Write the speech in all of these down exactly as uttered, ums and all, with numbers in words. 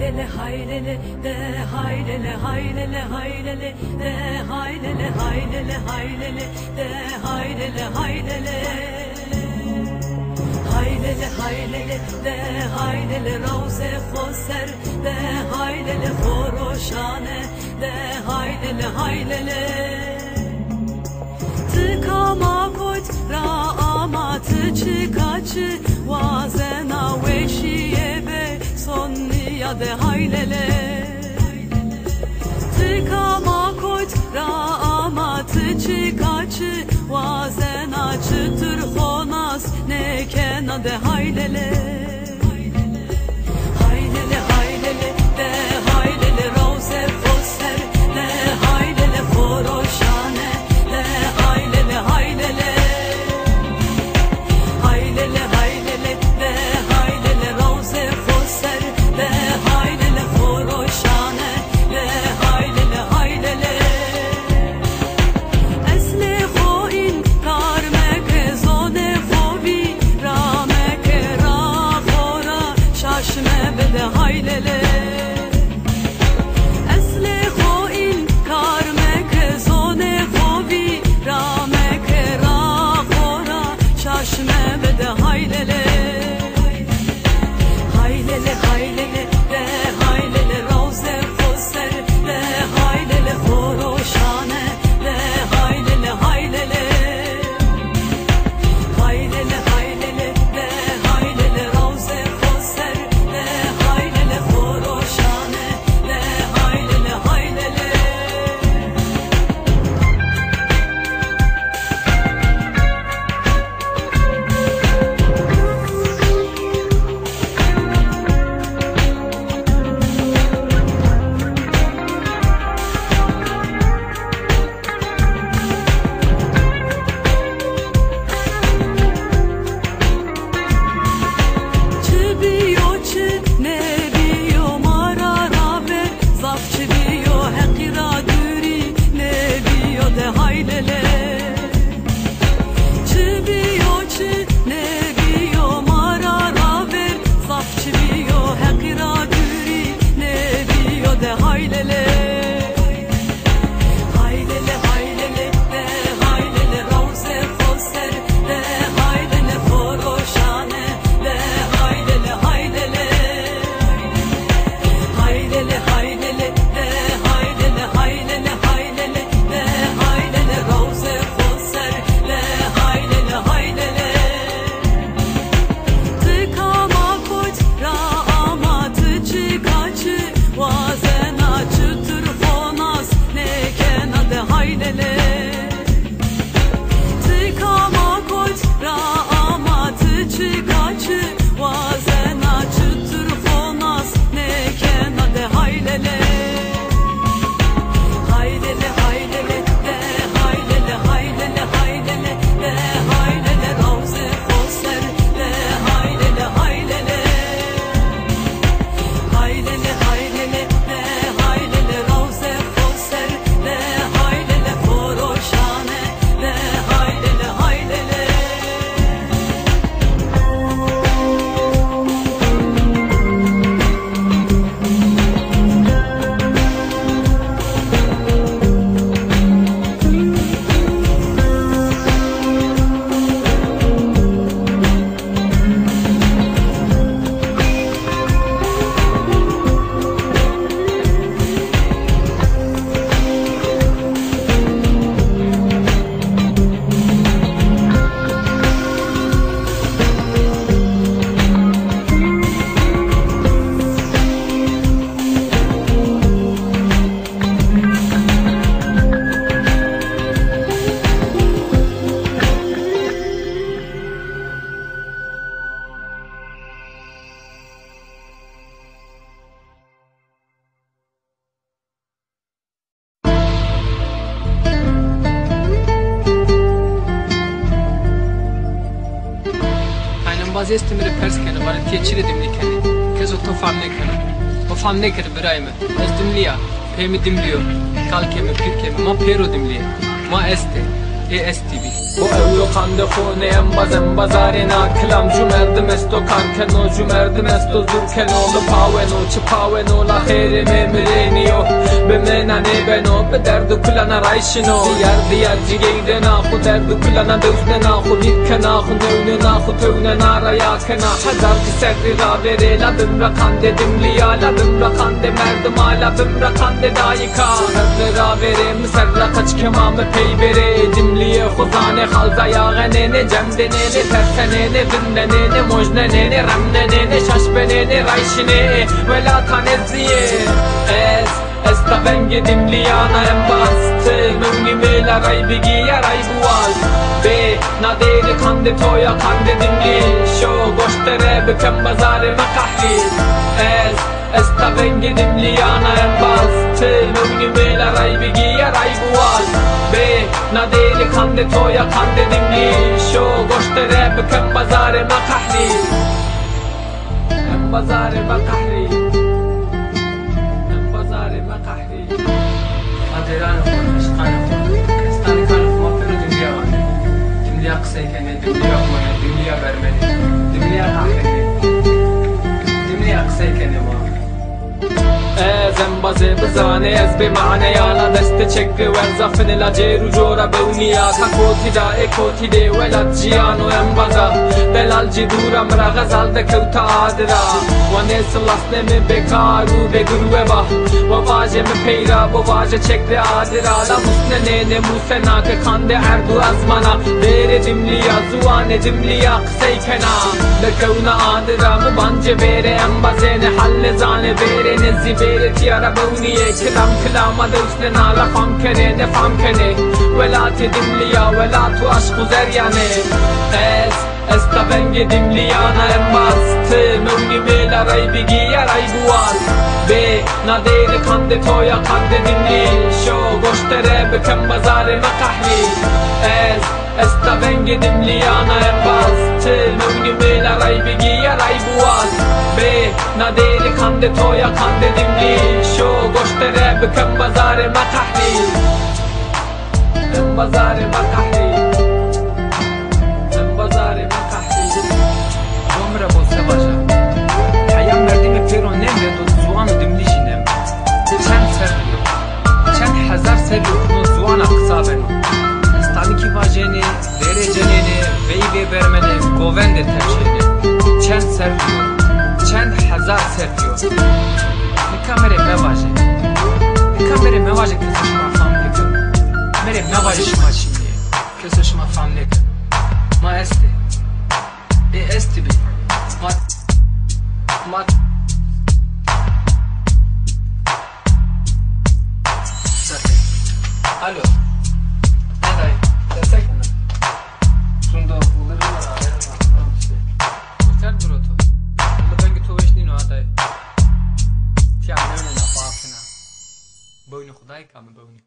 Lele haylele, de haylele, haylele, haylele, de haylele, haylele, haylele, de haylele, haylele. Haylele, haylele, de haylele, rawzê xo ser, de haylele, xo roşane, de haylele, haylele. Ti kama kot ra ama, ti çika çi wazena, weşîye be son nîya de haylele. Ti kama kot ra ama, ti çika çi wazena, çitur xo nas nêkena de haylele. Haylele, haylele, de haylele, rawzê xo ser, de haylele, xo roşane, de haylele, haylele. Haylele, haylele, de haylele, rawzê xo ser, de haylele, xo roşane, de haylele, haylele. Eslê xo înkar meke, zonê xo vîra meke, ra xo ra şaş mebe de haylele. Eslê xo înkar meke, zonê xo vîra meke, ra xo ra şaş mebe de haylele. Haylele, haylele, de haylele, rawzê xo ser, de haylele, xo roşane, de haylele, haylele. Haylele, haylele, de haylele, rawzê xo ser, de haylele, xo roşane, de haylele, haylele. Çi bîyo, çi nêbîyo, ma ra raver, zaf çi bîyo, Heqî ra dûrî nêbîyo de haylele. Çi bîyo, çi nêbîyo, ma ra raver, zaf çi bîyo, Heqî ra dûrî nêbîyo de haylele. Haylele, haylele, de haylele, rawzê xo ser, de haylele, xo roşane, de haylele, haylele. Haylele, haylele, de haylele, haylele, haylele, de haylele, rawzê xo ser, de haylele, haylele. Ti kama kot ra ama, ti çika çi wazena, çitur xo nas nêkena de haylele. Ti kama kot ra ama, ti çika çi wazena, çitur xo nas nêkena de haylele. Haylele, haylele, de haylele, haylele, haylele, de haylele, rawzê xo ser, de haylele, haylele. Haylele, haylele, de haylele, rawzê xo ser, de haylele, xo roşane, de haylele, haylele. Kaynambazê estê mi rê pers keno, vano ti yê çi rê dimlî kenê? Keso to fam nêkeno. To fam nêkenê birayê mi. Ez dimlî ya. Pê mi dimlî yo. Kalkê mi, pîrkê mi, ma pêro dimlî yê. Ma estê. Ê S T V. Bo ewro qandê xo nê embaz, embazarê na kilam. Ju merdim esto kar keno, ju merdim esto zur keno. Li paweno, çi paweno, la xêrê mi mirênî yo. Bi mi na nêbeno, bi derd û kulana ray şino. Diyar diyar cigey dena xo, derd û kulana dews dena xo. Vîr kena xo, newnena xo, tewnena ra ya kena. Hezar ki serrî ravêrê, la bimra qandê Dimlîya, la bimra qandê merdima, la bimra qandê dayîka. Serrî ravêrê, mi serra qeç kema, mi pey bêrê. Dimlîyê xo zanê, xalza yaxenênê, cem denênê, tersenênê, vindenênê, mojnenênê, remnenênê, şaş benênê, ray şinê, welata nêzîyê. Ez Esta vengê Dimlîyana embaz, ti mewnî mêla ray bigî ya ray biwaz. Bê na dêrî qandê to ya qandê Dimlî, şo goşte re bikem bazarê me qehrî. Ez esta vengê Dimlîyana embaz, ti mewnî mêla ray bigî ya ray biwaz. Bê na dêrî qandê to ya qandê Dimlî, şo goşte re bikem bazarê me qehrî. Em bazarê me qehrî. Em bazarê me qehrî. Xatirane xo, eşqane xo, kestanê kanê xo ma pêro Dimlîya vanê. Dimlîya qisey kenê, Dimlîya xo ne, Dimlîya bermenê, Dimlîya qehrenê. Dimlîya qisey kenê ma. Ez embazê bizanê, ez bê mane ya, la destê çek bê werza finê, la cêr û cora bewnîya, ka kotî da ê kotî dê welat cîyano embaza. Delal cî dûra mi ra xezal de kewta adira. Wa nêsilasnê mi bêkar û bêgurwe ba. Wa vajê mi peyra, bo vajê çek de adira. La musnenênê musena ke qandê erd û ezmana. Dêrê Dimlîya, ziwanê Dimlîya qisey kena. Dekewna adira mi bancê bêrê embazênê, hal nêzanê bêrê, nêzî bêrê tîya ra bewnîyê. Kilam kilama dews nêna, la fam kenê, nêfam kenê. Welatê Dimlîya, welat û eşq û zeryanê. Ez esta vengê Dimlîyana embaz, ti mewnî mêla ray bigî ya ray biwaz. Bê na dêrî qandê to ya qandê Dimlî, şo goşte re bikem bazarê me qehrî. Ez esta vengê Dimlîyana embaz, ti mewnî mêla ray bigî ya ray biwaz. Bê na dêrî qandê to ya qandê Dimlî, şo goşte re bikem bazarê me qehrî. Em bazarê me qehrî. Em bazarê me qehrî. Gomre bo se vaja. Heya merdimê pêro nêmrê do, ziwano Dimlî jî nêmrê. Çend serrî yo, çend hezar serrî yo no ziwana qisa beno. Estanikî vajênê, vêrê cenênê, veyvê bermenê, govendê tepşênê. Çend serrî yo, çend hezar serrî yo. Nika mi rê mevajê. Nika mi rê mevajê, keso şima fam nêkeno. Mi rê mevajê şima çinî yê. Keso şima fam nêkeno. Ma estê. Ê estî bî. Ma, ma, Alo. Ne dayı? Destek mi? Sundo, Ulır'ın var, haberin var. Tamam işte. Hotel broto. Ulu ben git o beş nino adayı. Tiya ne öyle laf afına. Boynu Khuday kamı boynu.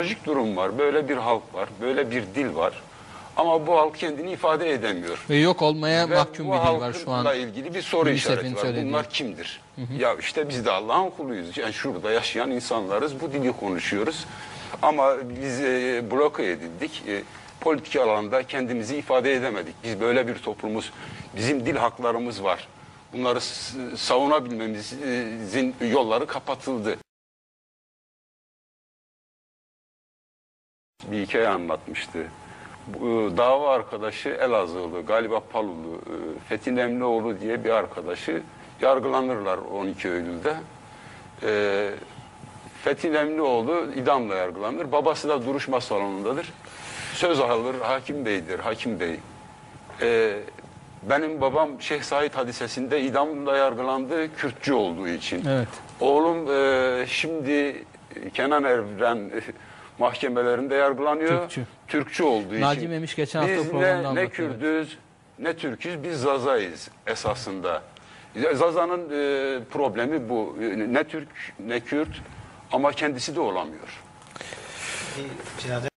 Sosyolojik durum var, böyle bir halk var, böyle bir dil var. Ama bu halk kendini ifade edemiyor. Ve yok olmaya Ve mahkum bu bir dil var şu an. Halkla ilgili bir soru Yunus Efe'nin işareti var. söylediği. Bunlar kimdir? Ya işte biz de Allah'ın kuluyuz. Yani şurada yaşayan insanlarız, bu dili konuşuyoruz. Ama biz e, bloke edildik. E, politik alanda kendimizi ifade edemedik. Biz böyle bir toplumuz, bizim dil haklarımız var. Bunları s- savunabilmemizin yolları kapatıldı. Bir hikaye anlatmıştı. Bu, e, dava arkadaşı Elazığlı, galiba Palulu, e, Fethi Nemlioğlu diye bir arkadaşı yargılanırlar on iki Eylül'de. E, Fethi Nemlioğlu idamla yargılanır. Babası da duruşma salonundadır. Söz alır, hakim beydir, hakim bey. E, benim babam Şeyh Said hadisesinde idamla yargılandı, Kürtçü olduğu için. Evet. Oğlum e, şimdi Kenan Evren mahkemelerinde yargılanıyor. Türkçü. Türkçü olduğu Naci için. Memiş geçen hafta Biz programda ne, ne anlattı, evet. Kürdüz, ne Türküz, biz Zazayız esasında. Zaza'nın e, problemi bu. Ne Türk, ne Kürt ama kendisi de olamıyor. Cenaze